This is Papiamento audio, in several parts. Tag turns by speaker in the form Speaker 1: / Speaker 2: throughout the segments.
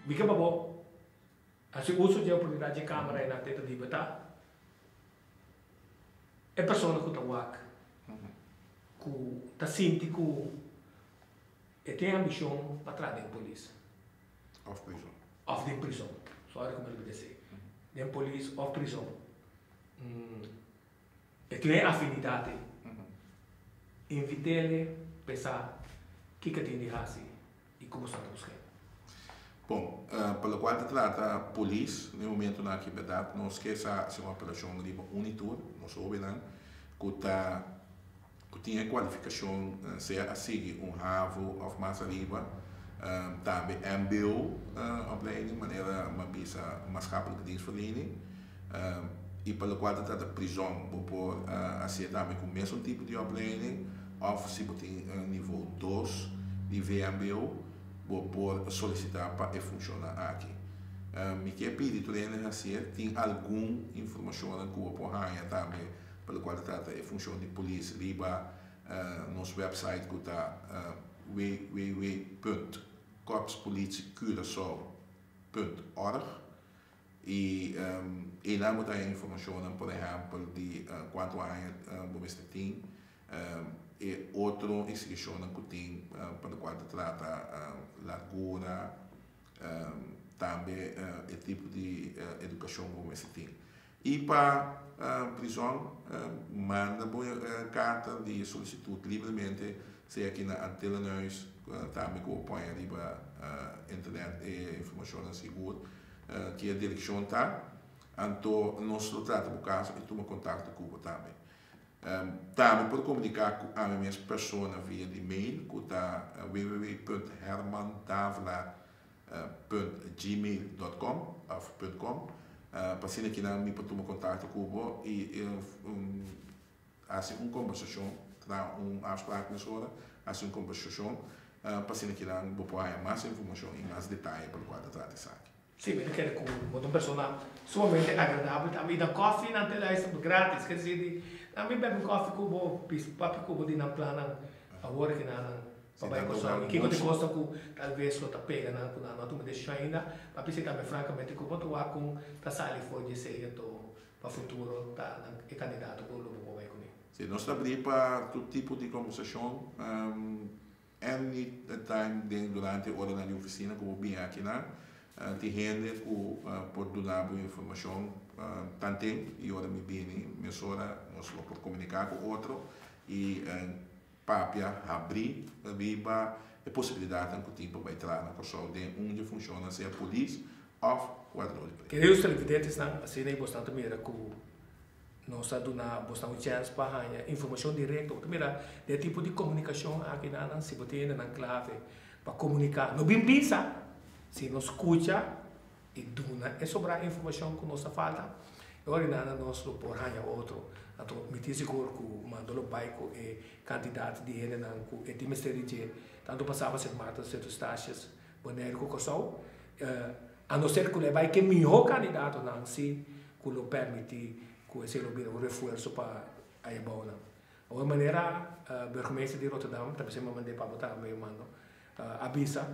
Speaker 1: Mi ke pa bo hasi uso dje oportunidat dje kamera ei na teta di bo ta e persona ku ta wak ku ta sinti ku e tin ambishon pa traha den polis.
Speaker 2: Òf prison.
Speaker 1: Òf den prison. Sòri ku mi a lubida esei. Den polis òf prison. E tin e afinidat ei. Invit'ele pensa kiko e tin di hasi i ku boso ta busk'é.
Speaker 2: Bon, pa lokual ta trata polis, na e momentunan aki bèrdat nos ke sa hasi un apelashon riba un i tur, nos hóbennan ku ta ku tin e kualifikashon sea a sigui un havo òf mas ariba, tambe mbo opleiding manera mi a bisa maatschappelijke dienstverlening i pa lokual ta trata prizòn bo por hasié tambe ku mesun tipo di opleiding òf si bo tin nivo dos di vmbo bo por solisitá pa e funshonnan aki. Mi ke pidi tur hende hasié tin algun informashonnan ku bo por haña tambe pa lokual ta trata e funshon di polis riba nos website ku ta www.korpspolitiecuraçao.org i einan bo ta haña informashonnan por ehèmpel di kuantu aña bo mester tin e otro eksigishonnan ku tin pa lokual ta trata largura tambe e tipo di edukashon ku bo mester tin. I pa prizòn manda bo karta di solisitut libremente sea aki na Antillenhuis tambe ku bo pone riba internet e informashonnan sigur ki e direkshon ta. Anto nos lo trata bo kaso i tuma kontakto ku bo tambe. Tambe por komuniká ku ami mes persona via di mail ku ta www.hermandavla.gmail dot com òf punt com pa asina kinan mi por tuma kontakto ku bo i hasi un kombersashon, traha un afspraak mesora, hasi un kombersashon pa asina kinan bo por haña mas informashon i mas detaye pa lokual ta trata esaki.
Speaker 1: Sí, mi ta kere ku bo ta un persona sumamente agradabel tambe. I nan kòfi nan te luister gratis. Ker disi di nan bin bebe un kòfi ku bo, papia ku bo di nan plannan awor ki nan pa bai Kòrsou. I kiko ta kosta ku talves lo ta pega nan ku nan no a tuma desishon ainda. Pa bisa tambe frankamente ku bo ta wak kon ta sali for di esei anto pa futuro ta nan e kandidato ku lo bo por bai kuné.
Speaker 2: Sí, nos ta abrí pa tur tipo di kombersashon. Any time den durante oranan di oficina cu bo bin akinan, tin hende cu por duna bo informacion tanten y ora mi bini mesora nos lo por comunica cu otro y papia habri riba e posibilidadnan cu tin pa bay traha na Corsou den un di e funcionnan sea polis of wardador di preso.
Speaker 1: Queridos televidentesnan, asina y bosnan ta mira cu Nos a duna bosnan un chèns pa haña informashon direkto. Bo ta mira den e tipo di komunikashon aki nan si bo tin hendenan klave pa komuniká. No bin bisa, si no skucha i duna e sobrá informashon ku nos ta falta, e ora nan nos lo por haña otro. Anto mi tin sigur ku Mando lo bai ku e kantidat di hendenan ku e tin mester di dje, tantu pa Saba, Sint Maarten, Sint Eustatius, Boneiru ku Kòrsou. A no ser ku lo e bai ku e mihó kandidatonan si ku lo permití ku esei lo bira un refuerso pa e bounan. Awor manera burgemeester di Rotterdam, ta bisa mi a mand'é pa bo tambe mando, a bisa,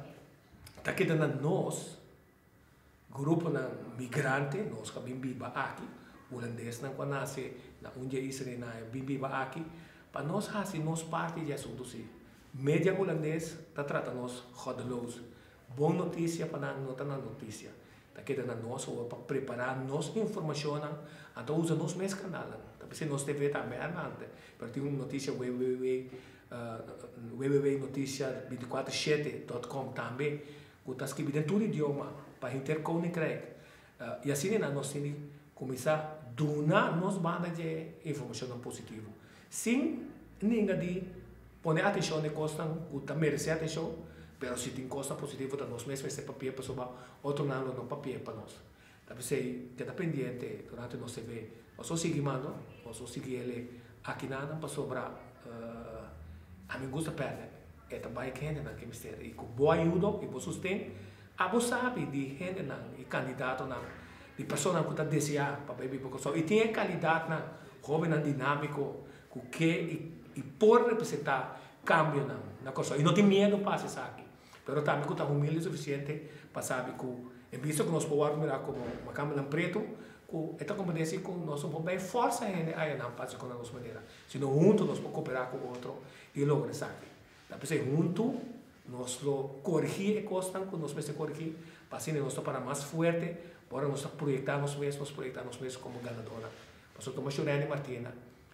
Speaker 1: ta keda na nos gruponan migrante, nos ku a bin biba aki, hulandesnan ku a nase na un dje isla na a bin biba aki, pa nos hasi nos parti di e asuntu si. Media hulandes ta trata nos goddeloos. Bon notisia pa nan no ta nan notisia. Ta keda na nos awor pa prepará nos informashonnan, anto usa nos mes kanalnan. Ta p'esei nos TV tambe andante, pero tin un notisia www www notisia bintikuater shete dòt kòm tambe ku ta skibi den tur idioma pa henter Koninkrijk. I asina nan nos tin di kuminsá duna nos banda dje informashonnan positivo, sin ninga di pone atenshon na e kosnan ku ta meresé atenshon, pero si tin kosnan positivo ta nos mes mester papia pasobra otronan lo no papia pa nos. Ta p'esei keda pendiente durante nos TV. Nos lo sigui mando, nos lo sigui ele akinanan pasobra ami gusta pèrdè. E ta bai ku hendenan ke mester i ku bo ayudo i bo sosten abo sabi di hendenan i kandidatonan, di personanan ku ta deseá pa bai biba Kòrsou i tin e kalidatnan, hóbennan dinámiko ku ke i por representá kambionan na Kòrsou i no tin miedu pa hasi esaki. Pero tambe ku ta humilde sufisiente pa sabi ku en bista ku nos por wòrdu mirá komo makambanan pretu, ku e ta komprendé si ku nos no por bai fòrsa hende aya nan pa hasi kos na nos manera, sino huntu nos por koperá ku otro i logra esaki. Ta p'esei huntu nos lo korigí e kosnan ku nos mester korigí pa asina nos ta para mas fuerte ora nos ta proyektá nos mes, nos proyektá nos mes komo ganadónan. Pasobra Tomas Shurendi Martina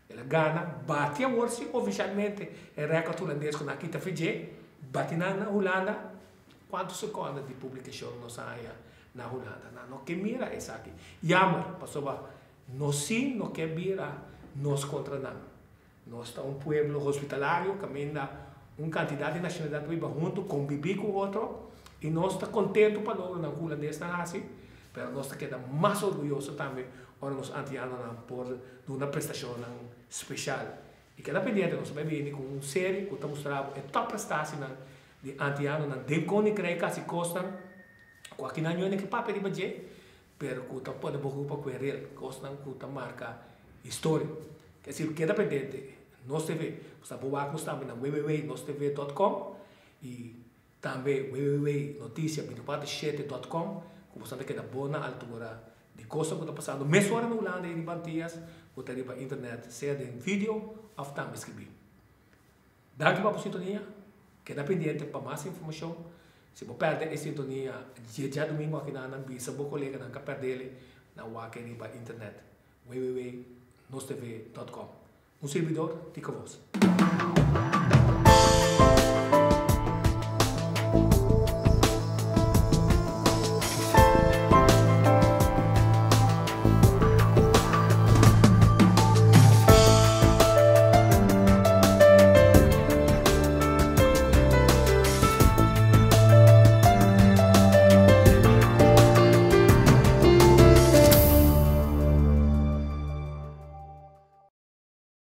Speaker 1: el a gana, bati awor si ofishalmente e rèkòrt hulandes ku nan a kita fi dje, bati nan na Hulanda. Kuantu sekònde di publikashon nos a haña na Hulanda? Nan no ke mira esaki. Yammer, pasobra nos si no ke bira nos kontra nan. Nos ta un pueblo hospitalario kaminda un kantidat di nashonalidat ta biba huntu, kombibí ku otro i nos ta kontentu pa logronan ku hulandesnan hasi, pero nos ta keda mas orguyoso tambe ora nos antianonan por duna prestashonnan speshal. I keda pendiente, nos ta bai bini ku un serie ku ta mustra bo e tòp prestasinan di antianonan den Koninkrijk hasi kosnan ku akinan ño no ke papia riba dje, Pero ku ta pone bo grupo ku e rel, kosnan ku ta marka historia. Ke si keda pendente, Nos TV, bo sa bo wak nos tambe na www.nostv dot com i tambe www.noticia 24 shete dot com ku boso ta keda bo na altura di kosnan ku ta pasando mesora na Hulanda i riba Antias ku ta riba internet sea den video òf tambe skibí. Danki pa bo sintonia. Keda pendiente pa mas informashon. Si bo pèrdè e sintonia dje djadumingu akinan, bisa bo koleganan ka pèrdè'le na wak riba internet www.nostv.com. Un sirbidor, Tico Vos.